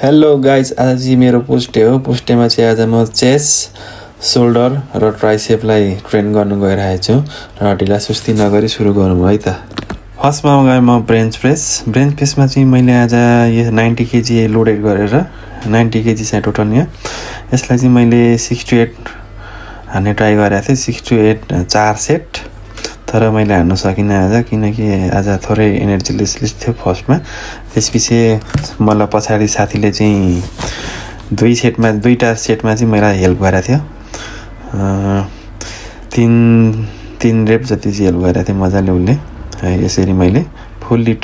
Hello guys, आज चाहिँ मेरो पोस्ट डे हो। पोस्ट डेमा चाहिँ आज म चेस्ट, सोल्डर र ट्राइसेपलाई ट्रेन गर्नु गइरहेको छु र ढिला सुस्ती नगरी सुरु गरौँ है त। फर्स्टमा गएँ म बेन्च प्रेसमा चाहिँ मैले आज यो 90 केजी लोडेड गरेर 90 केजी छ टोटल यहाँ। यसलाई चाहिँ मैले 6 to 8 हान्ने ट्राई गरेको थिएँ, 6 to 8 4 सेट, तर मैले हान्नु सकिनँ आज, किनकि आज थोरै एनर्जी लेस थियो फर्स्टमा। त्यसपछि मलाई पछाडि साथीले चाहिँ दुईटा सेटमा चाहिँ मलाई हेल्प गरेको थियो। तीन रेप जति चाहिँ हेल्प गरेको थियो मजाले उसले है। यसरी मैले फुल्ली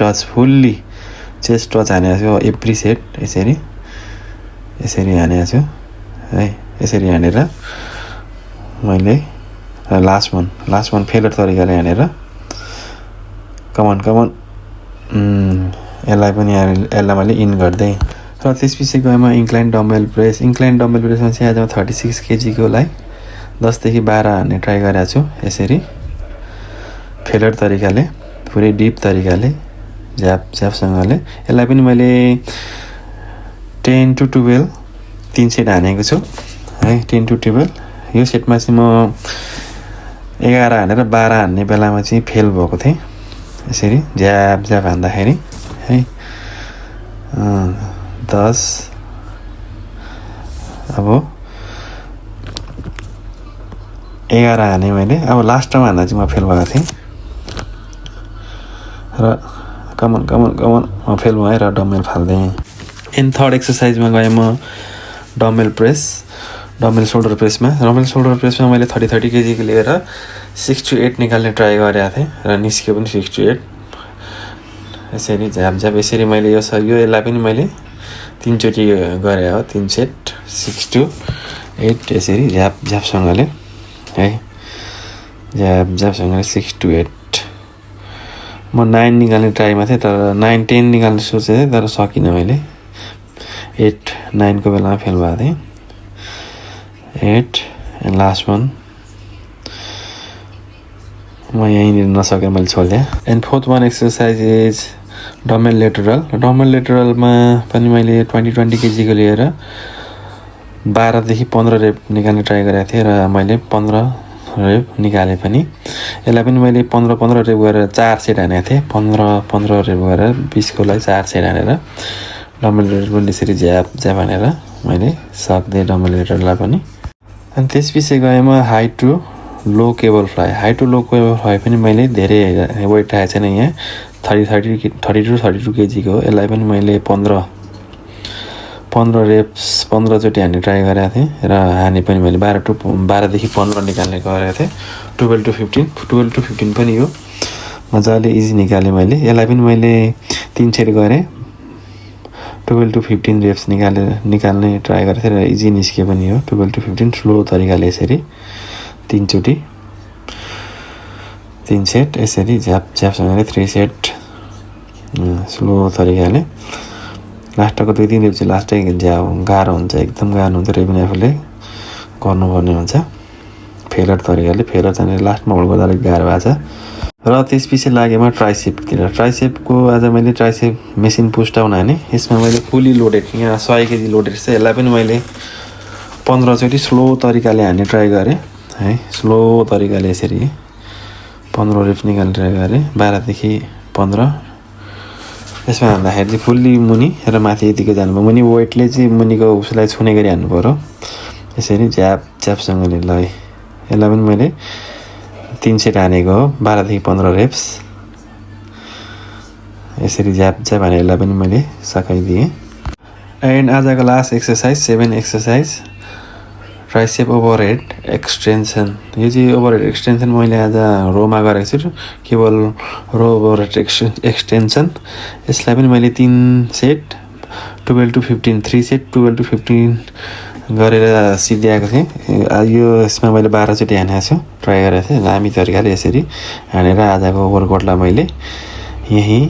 चेस्ट टच हानेको छु एभ्री सेट। यसरी हानेको छु है। यसरी हानेर मैले लास्ट वान फेलर तरिकाले हानेर कमन यसलाई मैले इन गर्दै र त्यसपछि गएँ म इन्क्लाइन डम्बल प्रेसमा चाहिँ आज 36 केजीकोलाई 10 देखि 12 हान्ने ट्राई गरेको छु। यसरी फेलर तरिकाले, पुरै डिप तरिकाले, झ्यापसँगले। यसलाई पनि मैले 10 to 12 3 सेट हानेको छु है। 10 to 12 यो सेटमा चाहिँ म 11 हानेर 12 हान्ने बेलामा चाहिँ फेल भएको थिएँ। यसरी झ्याप हान्दाखेरि है। 10 अब 11 हाने मैले। अब लास्टमा हान्दा चाहिँ म फेल भएको थिएँ र कमन म फेल भएँ र डम्बल फाल्देँ। एन्ड थर्ड एक्सर्साइजमा गएँ म डम्बल सोल्डर प्रेसमा मैले 30 केजीको लिएर 6 to 8 निकाल्ने ट्राई गरेको थिएँ र निस्क्यो पनि 6 to 8। यसरी झ्याप यसरी मैले यसलाई पनि मैले 3 चोटि गरे हो, 3 सेट 6 to 8। यसरी झ्यापसँगले है, झ्यापसँगले 6 to 8। म 9 निकाल्ने ट्राईमा थिएँ, तर 9 10 निकाल्ने सोचेको थिएँ तर सकिनँ मैले। 8 9 को बेलामा फेल भएको थिएँ। 8 एन्ड लास्ट वान म यहीँनिर नसकेर मैले छोडिदिएँ। And fourth one exercise is dumbbell लेटरलमा पनि मैले 20 केजीको लिएर 12 देखि 15 रेप निकाल्ने ट्राई गरेको थिएँ र मैले 15 रेप निकालेँ पनि। यसलाई पनि मैले 15 रेप गरेर 4 सेट हानेको थिएँ। 15 रेप गरेर 20 को लागि 4 सेट हानेर डम्बल लेटर पनि यसरी झ्याप हानेर मैले सक्दिएँ डम्बल लेटरलाई पनि। अनि त्यसपछि गएँ म high to low cable fly पनि मैले धेरै वेट राखेको छैन यहाँ। 30 to 32 केजीको हो। यसलाई पनि मैले 15 रेप्स 15 चोटि हान्ने ट्राई गरेको थिएँ र हाने पनि मैले 12 देखि 15 निकाल्ने गरेको थिएँ। 12 to 15 पनि यो मजाले इजी निकालेँ मैले। यसलाई पनि मैले 3 सेट गरेँ। 12 to 15 रेप्स निकाल्ने ट्राई गरेको थिएँ र इजी निस्क्यो पनि यो 12 to 15 स्लो तरिकाले। यसरी 3 चोटि 3 सेट यसरी झ्यापसँगले 3 सेट स्लो तरिकाले। लास्टको 2-3 रेप चाहिँ लास्टै गाह्रो हुन्छ, एकदम गाह्रो हुन्छ। रे पनि आफूले गर्नुपर्ने हुन्छ फेलर तरिकाले। फेलर चाहिँ लास्टमा होल्ड गर्दा अलिक गाह्रो भएको छ। र त्यसपछि लागेँ म ट्राइसेपको आज मैले ट्राइसेप मेसिन पुस्ट डाउन हाने। यसमा मैले फुल्ली लोडेड यहाँ 100 केजी लोडेड छ। यसलाई पनि मैले 15 चोटि स्लो तरिकाले हान्ने ट्राई गरेँ है। स्लो तरिकाले यसरी 15 रेप्स निकाल्ने ट्राई गरेँ। 12 देखि 15 यसमा हान्दाखेरि चाहिँ फुल्ली मुनि र माथि यतिको जानुभयो। मुनि वेटले चाहिँ मुनिको उसलाई छुने गरी हान्नु पऱ्यो। यसरी झ्यापसँगले ल। यसलाई पनि मैले 3 सेट हानेको हो, 12 देखि 15 रेप्स। यसरी झ्याप हाने यसलाई पनि मैले सकाइदिएँ। एन्ड आजको last exercise 7 exercise tricep overhead extension. यो चाहिँ ओभरहेड एक्सटेन्सन मैले आज रोमा गरेको छु, केवल रो ओभरहेड एक्सटेन्सन। यसलाई पनि मैले 3 सेट 12 to 15 3 सेट 12 to 15 गरेर सिद्ध्याएको थिएँ। यो यसमा मैले 12 चोटि हानेको छु, ट्राई गरेको थिएँ लामी तरिकाले। यसरी हानेर आजको वर्कआउटलाई मैले यहीँ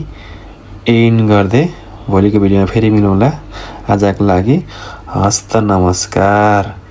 एन्ड गर्दै भोलिको भिडियोमा फेरि मिलाउँला। आजको लागि हस्त नमस्कार।